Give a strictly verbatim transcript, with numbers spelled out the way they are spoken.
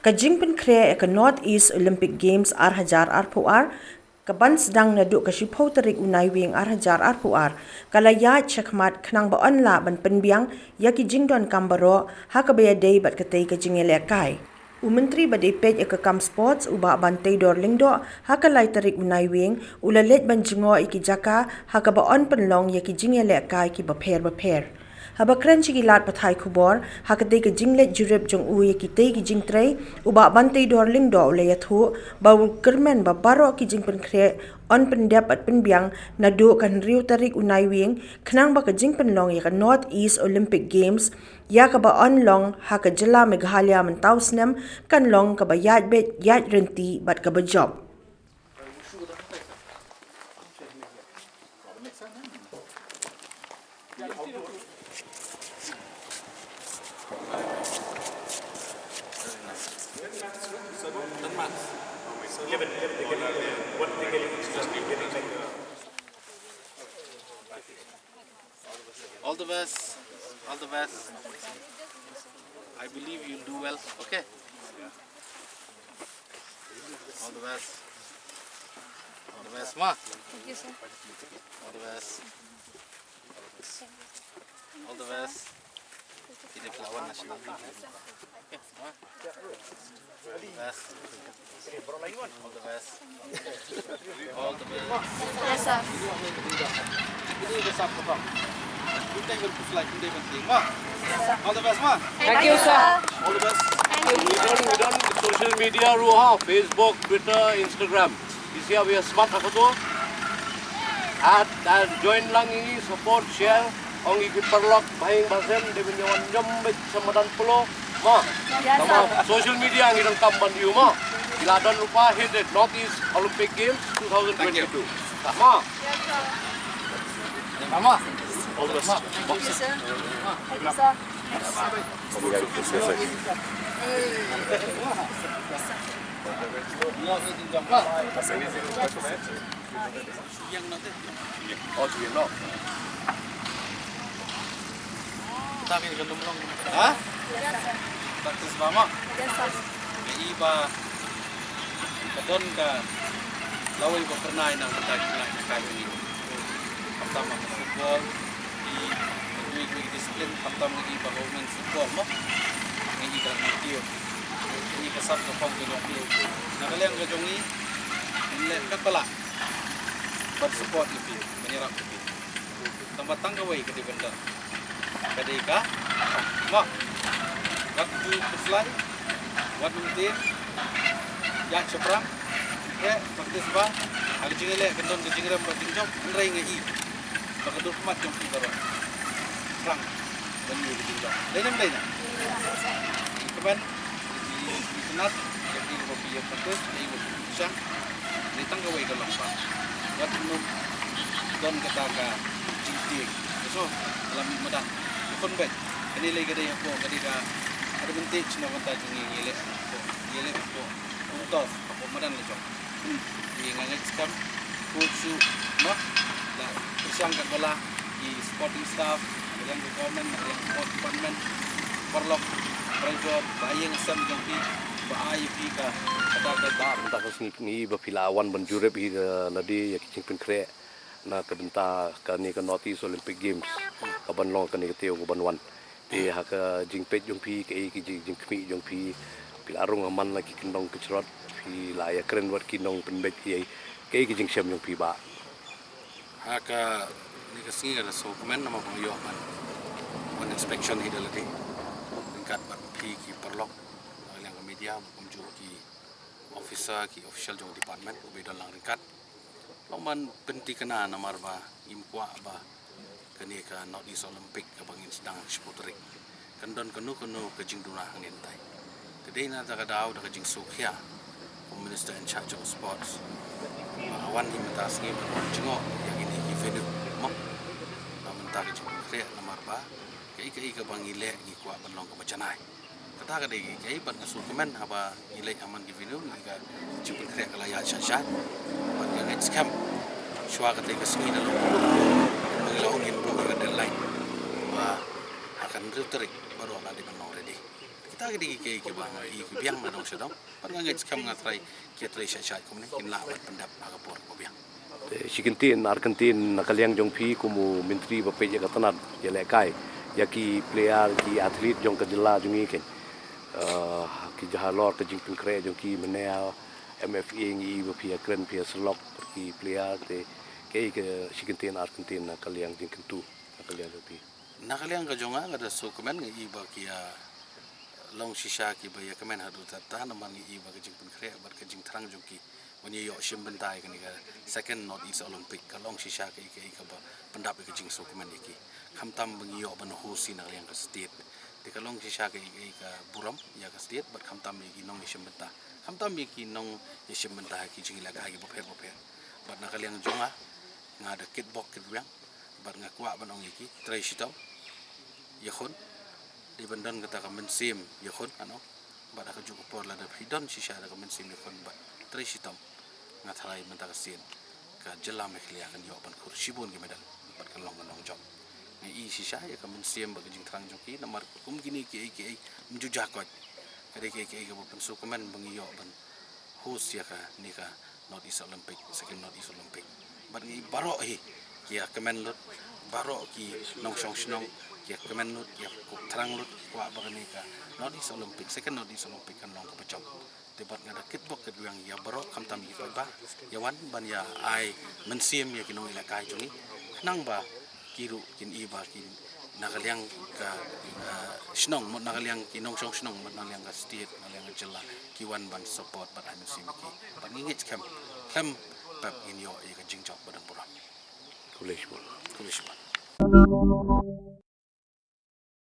Ka jingpynkhreh ïa ka North East Olympic Games ar hajar arphew ar, ka ban sdang naduh ka shiphew tarik u Naiwieng ar hajar arphew ar, ka la ïaid shakhmat khnang ba yn lah ban pynbiang ïa ki jingdonkam baroh ha kaba ïadei bad katei ka jingïalehkai. U Myntri ba dei peit ïa ka kam sports, u Bah Banteidor Lyngdoh, ha ka lai tarik u Naiwieng, u la leit ban jngoh ïa ki jaka ha kaba yn pynlong ïa ki jingïalehkai kiba pher bapher. Haba kren sha ki lad pathai khubor ha katei ka jingleit jurip jong u ïa kitei ki jingtrei, u Bah Banteidor Lyngdoh u la ïathuh ba u kyrmen ba baroh ki jingpynkhreh yn pyndep bad pynbiang naduh ka hynriew tarik u Naiwieng, khnang ba ka jingpynlong ïa ka North East Olympic Games, ïa kaba yn long ha ka jylla Meghalaya mynta u snem, kan long kaba ïaid beit ïaid ryntih bad kaba jop. All the best. All the best. I believe you'll do well. Okay. All the best. All the best, ma. Thank you, sir. All the best. All the best. Ini pelawan nasional. Okay, ma. All the best. All the best. All the best. Yes, sir. Ini udah sap apa? Kita yang berpuslai, kita yang penting, ma. All the best, ma. Thank you, sir. All the best. Thank you. We done, we done with social media ruh, ha, Facebook, Twitter, Instagram. Bisi ïa, bisi ïa smat ha kato. At, at join lang ïa ngi, support, share. Ong ïa ki paralok baheng bahasem, dei ban ïa wan ïam beit sha madan polo. Ma. Yes, sir. Namar social media ngi donkam ban ïoh, ma. Ki la don lypa, hit it, North East Olympic Games two thousand twenty-two. Thank you. Ma. Yes, sir. Ma. All the best. Thank you, sir. Thank you, sir. Ha? Practice ba mo? Ka i ba ka don ka lawei ba pyrnai na ka bynta ka jingïalehkai jong ngi. Khamtam ka football, i, i, i discipline, khamtam ka i ba ka women football mo. Ka i ka la mutio. Ka i ka sap ka phong ka jong phi. Na ka liang ka jong ngi, ngin leh katba lah ban support ïa phi, ban ïarap ïa phi. Tang ba tang kawei ka dei ban don, ka dei ka, ma, wat ju khuslai, wat ju tip, ïa shaphrang, eh, practice ba, ha ka jingïaleh kan don ka jingrem bad jingjop, hynrei nga i ba ka dur khmat jong phi baroh phrang ban ïoh ka jingjop. Dei ne ym dei ne? Kmen, i, i tnat, ïa phi ba phi ïa practice, ïa phi ba phi pyrshang. Dei tang kawei ka long ba wat nym don kata ka jingtieng. Ka so, ka la mih madan. Ka khun beit. Kane lei ka dei hapoh, ka dei ka advantage na ka bynta jong ngi, ngi leh hapoh, ngi leh hapoh. Kumto, hapoh madan la jong. Ngi, nga ngeit skhem, coach shu, noh, la pyrshang katba lah, ki supporting staff, na ka liang ka government, na ka liang sport department, paralok, parajor, ba ïeng ha sem jong phi, ba ai ïa phi ka, kata ka. Ba mynta ka sngi ngi ba phi la wan ban jurip hi, eh, lade ïa ki jingpynkhreh na ka bynta kane ka North East Olympic Games, ka ban long kane ka taïew ka ban wan. Te ha ka jingpeit jong phi, kaei ki jing, jingkhmih jong phi, phi la rung ha man la ki kyndong ki jrot, phi la ïa kren wat ki nongpynbeit, ïa kaei ki jingshem jong phi bah? Ha kane ka sngi nga da sngewkmen namar ba nga ïoh ban wan inspection hi da lade ryngkat bad phi ki paralok, na ka liang ka media, kumjuh ki officer, ki official jong department, u ba don lang ryngkat. Long ban pynthikna namar ba ngim kwah ba kane ka North East Olympic kaba ngin sdang shiphew tarik kan don kano kano ka jingduna hangne hangtai. Te dei na kata ka daw da ka jingsngewkhia u Minister in charge of Sports ba ka wan hi mynta ka sngi ban wan jngoh ïa kine ki venue mo. Ba mynta ka jingpynkhreh namar ba kaei kaei kaba ngi leh ngi kwah ban long kaba janai. Kata ka dei kaei, bad nga sngewkmen haba ngi leit ha man ki venue, ngi ka jingpynkhreh ka la ïaid shai shai. Bad nga ngeit skhem shuwa katei ka sngi da long kumba ngi la ong, ngin buh ïa ka deadline ba Hynriew tarik baroh la dei ban long ready. Kita ki dei ki kiei kiba nga i ki biang na dong sha dong. Bad nga ngeit skhem nga trai ki trei shait shait kumne kin lah ban pyndep ha ka por kaba biang. Te shi kyntien ar kyntien na ka liang jong phi kum u myntri ba peit ïa ka tnat ïalehkai ïa ki player ki athlete jong ka jylla jong ngi keiñ. Eh, ki jia halor ka jingpynkhreh jong ki mynne ha M F A ngi i ba phi ïakren phi ïasyllok ki player te kiei ka shi kyntien ar kyntien na ka liang jingkyntu na ka liang jong phi. Na ka liang ka jong nga nga da sngewkmen nga i ba ki ïa long shisha kiba ïakmen haduh katta namar nga i ba ka jingpynkhreh bad ka jingthrang jong ki ban ïa ïoh shim bynta ïa kane ka second North East Olympic ka long shisha kaei kaei kaba pyndap ïa ka jingsngewkmen ïa ki. Khamtam ba ngi ïoh ban host ïa na ka liang ka state te ka long shisha kaei kaei ka burom ïa ka state bad khamtam ïa ki nongïashim bynta, khamtam ïa ki nongïashim bynta ha ki jingïalehkai kiba pher ba pher. Bad na ka liang jong nga nga da kitbok kitrwiang bad nga kwah ban ong ïa ki trei shitom, ïakhun, dei ban don kata ka mynsiem ïakhun, ano. Bad ha kajuh ka por lada phi don shisha da ka mynsiem ïakhun bad trei shitom, nga tharai mynta ka sien ka jylla Meghalaya kan ïoh ban khur shibun ki medal bad kan long ka nongjop. Nga i shisha ïa ka mynsiem bad ka jingthrang jong ki namar kum kine kiei kiei mynjur jia koit. Ka dei kiei kiei kaba pynsngewkmen ba ngi ïoh ban host ïa kane ka North East Olympic, second North East Olympic. Bad ngi baroh hi ki ïa kmen lut, baroh ki nongshong shnong ki ïa kmen lut, ki ïa kup thrang lut, ki kwah ba kane ka North East Olympic, second North East Olympic kan long kaba jop. Te bad nga da kitbok kitrwiang ïa baroh khamtam ïa ki paidbah ïa wan ban ïa ai mynsiem ïa ki nongïalehkai jong ngi khnang ba ki ruh kin i ba ki na ka liang ka, eh, shnong mut na ka liang ki nongshong shnong mut na liang ka state na liang ka jylla ki wan ban support bad ai mynsiem ïa ki. Bad ngi ngeit skhem khlem pep ngin ïoh ïa ka jingjop ba dang burom. Khublei shibun. Khublei shibun.